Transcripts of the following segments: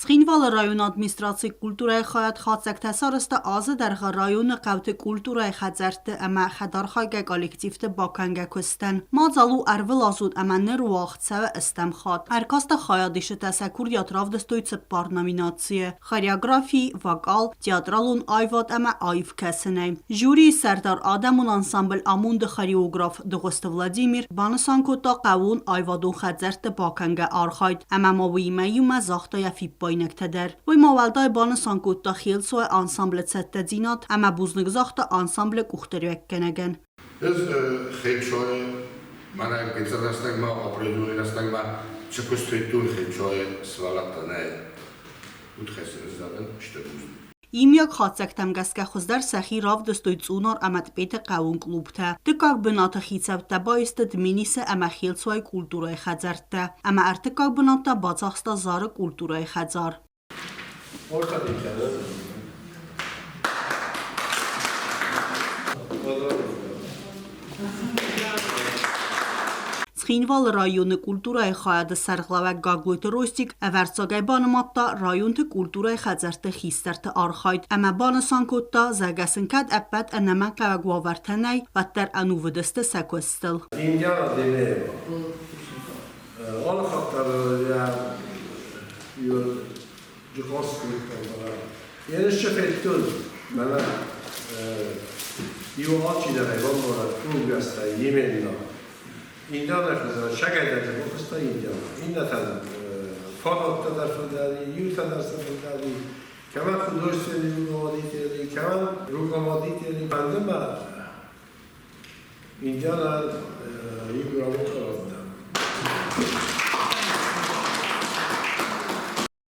Цхинвалы районы администрацийы культурӕйы хайад хатдзӕгтӕ сарӕзта азы дӕргъы районы хъӕуты культурӕйы хӕдзӕртты ӕмӕ хӕдархайгӕ коллективты бакӕнгӕ куыстӕн. Мадзал у ӕрвылазон ӕмӕ ныр уагъд цӕуы ӕстӕм хатт. Ӕркасты хайадисджытӕ сӕ курдиат равдыстой цыппар номинацийы: хореографи, вокал, театралон аивад ӕмӕ аив кӕсынӕй. Жюрийы сӕрдар адӕмон ансамбль Амонд-ы хореограф Дыгъуызты Владимир банысан кодта хъӕууон аивадон хӕдзӕртты бакӕнгӕ архайд ӕмӕ ма уыимӕ иумӕ загъта йӕ фиппаинӕгтӕ дӕр. Уый ма уӕлдай банысан кодта Хелцуайы ансамблы цӕттӕдзинад ӕмӕ бузныг загъта ансамблы къухдариуӕггӕнӕгӕн. Ӕз Хелцуайы мӕнӕ гыццыл рӕстӕгмӕ, определенный рӕстӕгмӕ цы куыст федтон Хелцуайы сывӕллӕттӕ нӕ удхӕссӕн зӕгъын стыр бузныг. Иумиаг хатдзӕгтӕм гӕсгӕ хуыздӕр сӕхи равдыстой Цъунар ӕмӕ Тъбеты хъӕуон клубтӕ. Дыккаг бынаты хицӕуттӕ баисты Дменисы ӕмӕ Хелцуайы культурӕйы хӕдзӕрттӕ ӕмӕ ӕртыккаг бынат та бацахста Зары культурӕйы хӕдзар. Цхинвалы районы культурӕйы хайады сӕргълӕууӕг Гаглойты Ростик ӕвӕрццагӕй банымадта районты культурӕйы хӕдзӕртты хистӕрты архайд ӕмӕ банысан кодта, зӕгъгӕ сын кӕд ӕппӕт ӕнӕмӕнгхъӕуӕг уавӕртӕ нӕй, уӕддӕр ӕнувыд сты сӕ куыстыл. Индиана Демеева. Алы хатт дӕр йӕ Én csak egy több, mert jó hadcsinálni gondolat, Kulgaszta, Jemenna. Indiana segedeti okozta Indiana. Innen falatta da Jutana fondali, kemen художественный руководители, kemen руководители. Бандыма Indiana играл.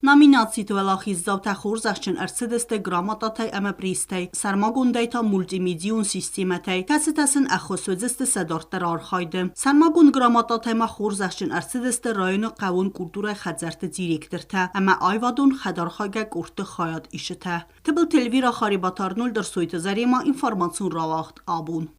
Номинациты уӕлахиздзаутӕ хорзӕхджын ӕрцыдысты грамотатӕй ӕмӕ призтӕй, сӕрмагондӕй та мультимедийон системӕтӕй, кӕцытӕ сын ӕххуыс уыдзысты сӕ дарддӕр архайды. Сӕрмагонд грамотатӕй ма хорзӕхджын ӕрцыдысты районы хъӕууон культурӕйы хӕдзӕртты директортӕ ӕмӕ аивадон хӕдархайгӕ къордты хайадисджытӕ. Тыбылты Эльвира, Харебаты Арнольд, Ӕрсойты Заремӕ, информацион рауагъд абон.